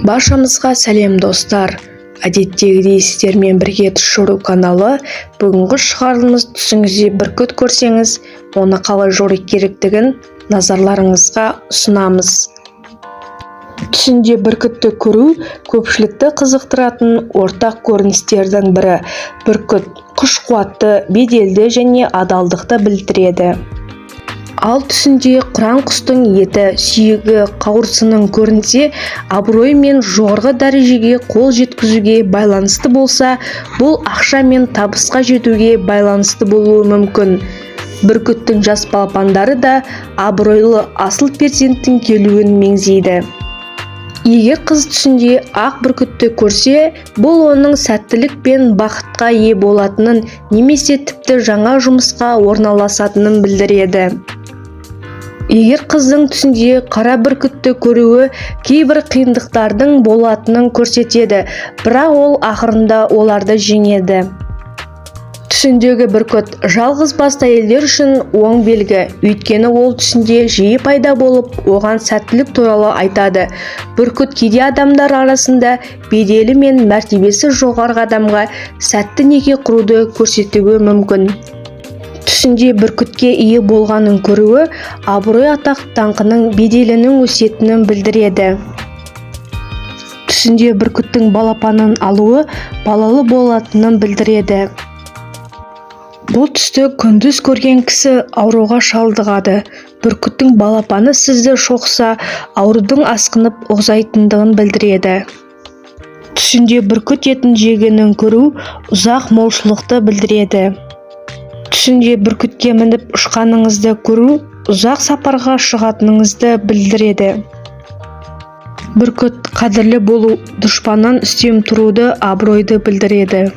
Баршамызға сәлем, достар! Әдеттегідей сіздермен бірге Түс каналы. Бүгінгі шығарылымыз түсіңізде бүркіт көрсеңіз, оны қалай жору керектігін назарларыңызға ұсынамыз. Түсінде бүркітті көру көпшілікті қызықтыратын ортақ көріністердің бірі. Бүркіт күш-қуатты, беделді және адалдықты білдіреді. Ал түсінде қыран құстың еті, сүйегі, қауырсынын көрінсе, абырой мен жоғарғы дәрежеге қол жеткізуге байланысты болса, бұл ақша мен табысқа жетуге байланысты болуы мүмкін. Бүркіттің жас балапандары да абыройлы асыл перзенттің келуін меңзейді. Егер қыз түсінде ақ бүркітті көрсе, бұл оның сәттілік пен бақытқа ие болатынын немесе тіпті жаңа жұмысқа орналасатынын білдіреді. Егер қыздың түсінде қара бүркітті көруі кейбір қиындықтардың болатынын көрсетеді, бірақ ол ақырында оларды жеңеді. Түсіндегі бүркіт жалғыз басты әйелдер үшін оң белгі, өйткені ол түсінде жиі пайда болып, оған сәттілік туралы айтады. Бүркіт кейде адамдар арасында беделі мен мәртебесі жоғарғы адамға сәтті неке құруды көрсетуі мүмкін. Түсінде бүркітке ие болғанын көруі абырой, атақ, даңқының, беделінің өсетінін білдіреді. Түсінде бүркіттің балапанын алуы балалы болатынын білдіреді. Бұл түсті күндіз көрген кісі ауруға шалдығады. Бүркіттің балапаны сізді шоқса, аурудың асқынып ұзайтындығын білдіреді. Түсінде бүркіт етін жегенін көру ұзақ молшылықты білдіреді. Түсінде бүркітке мініп ұшқаныңызды көру ұзақ сапарға шығатыныңызды білдіреді. Бүркіт қадірлі болу, дұшпаннан үстем тұруды, абыройды білдіреді.